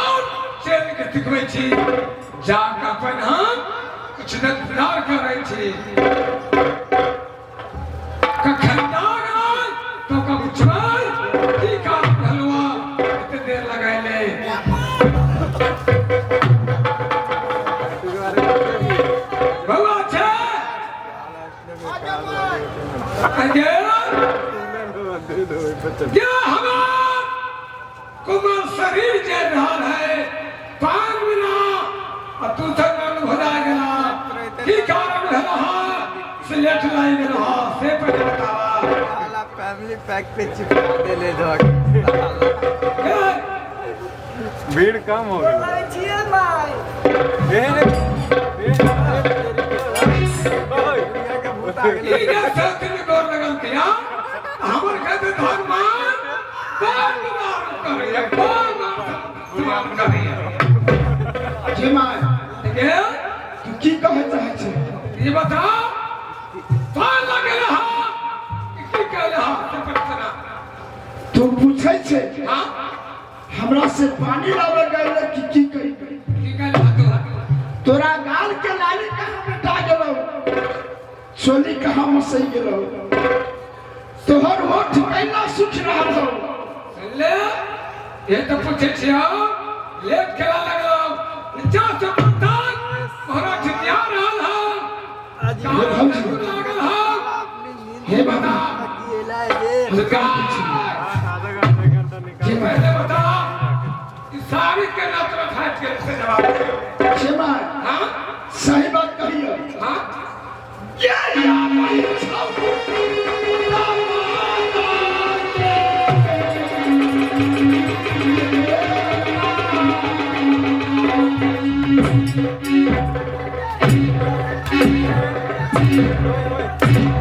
सिखबै छी जाके अपन हम किछु इंतजार करै छी कखन जागल तो ओकरा पुछबै की काम भेलुआ एते देर लगैले। बौआ छै हमार कुमर शरीर जे रहल है पान बिना आ तू तऽ मन भुला गेला की कारण भेल हँ से लेट लागि गेल हँ से पहिले बतावा। साला फैमिली पैक पे चिपका देले धक। भीड़ कम हो गेल। छियै माय। ई जे सत्य में गोर लगल किया हमर कहते धर्मान कोन गुनाह करैया कोन समान करैया। जे माय गे तू की कहै चाहै छै? ई बता पान लगे रहा की कहले हा से पतना। तू पूछै छै हां हमरा से पानी लावे गए कि की कही? की कहले हा तू? तोरा गाल के लाली कहाँ बेटा गेलौ, चोली कहाँ मसई गेलौ, तोहर होठ कैला सुख रहल हौ? ले ये तो पूछे छियो लेट खेला लगलो नीचा से पता मोहरा ठिकिया रहल हा हे भौजी। लागल हा। हे बाबा सरकार आधा घंटा एक घंटा निकाल जे माय पहले बता कि सारी के नात्र फाट के से जवाब दे। जे माय हाँ सही बात कहियो। हाँ ये या भाई छौ।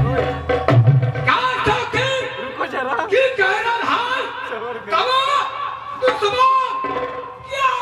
का चौकी रुको जरा की कह रहल है तबो दुश्मन क्या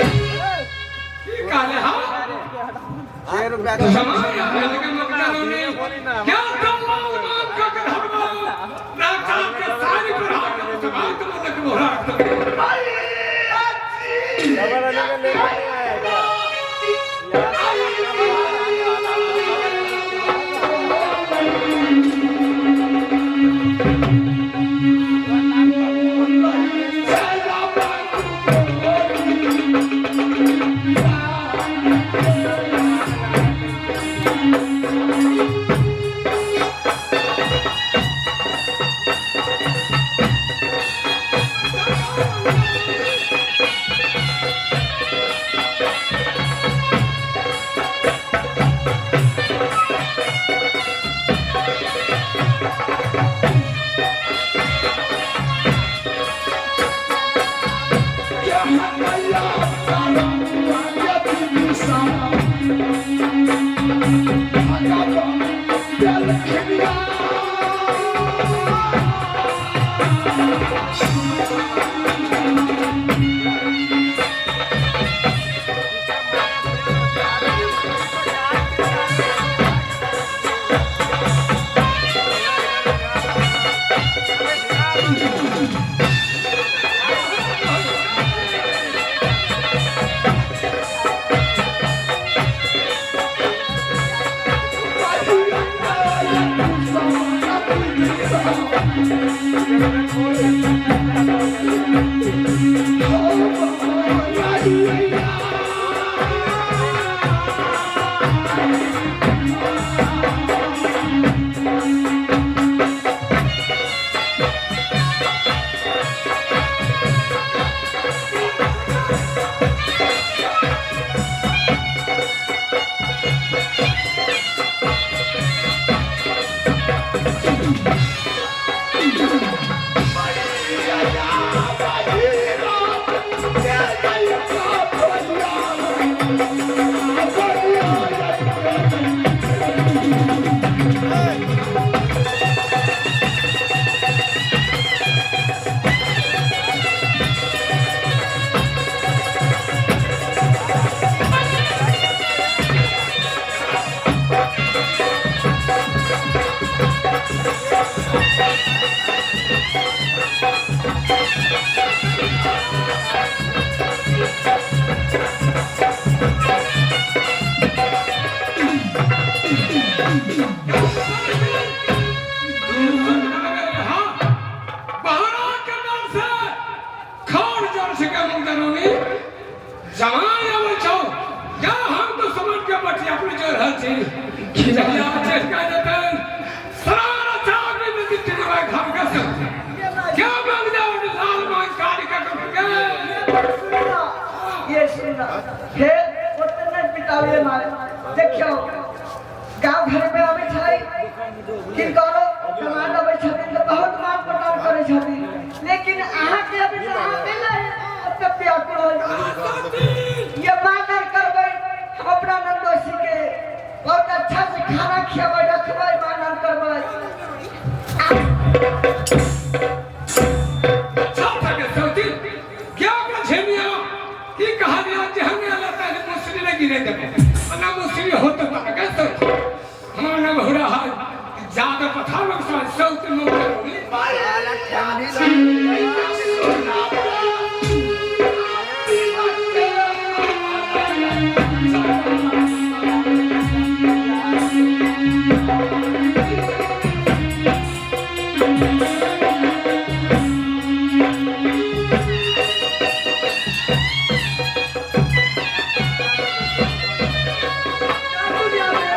की कहले हाँ 6 रुपया जमाई आवे लेकिन मकदानो नहीं क्या दलाल मांग का कर हम राजा के सारी पर हाथ के जमाई तुम तक मोहरा रख दो डबल आने का लेकर नहीं आया क्या? बहरा के डर से खौर जर से के मकदानो जमाई आवे छौ या हम तो समझ के बटिया पर जो रहल छी जहिया चेष्टा जेतै सारा चाग में दिखते जवाई घर के से क्या मांग जाओ लाल मांग काली का के ये सुनना फेर ओते नहि पितावे मारे देखियौ गाँव घर में अबै छै किनकरो समाज अबै छथिन तऽ बहुत मान प्रदान करै छथिन लेकिन अहाँके अबै छै अहाँ मिलै ओते व्याकुल होइ ये मानन करबै हम अपना नंदोसी के बहुत अच्छा से खाना खियाबै रखबै मानन करबै छाता के सौती क्या का झेमिया की कहानियां जे हमें अल्लाह ताले मुसरी ने गिरे देबो ना मुसरी होत त के सौती हमरा नाम हो रहा है ज्यादा पथार में सौती मुंह साला फैमिली दुनिया में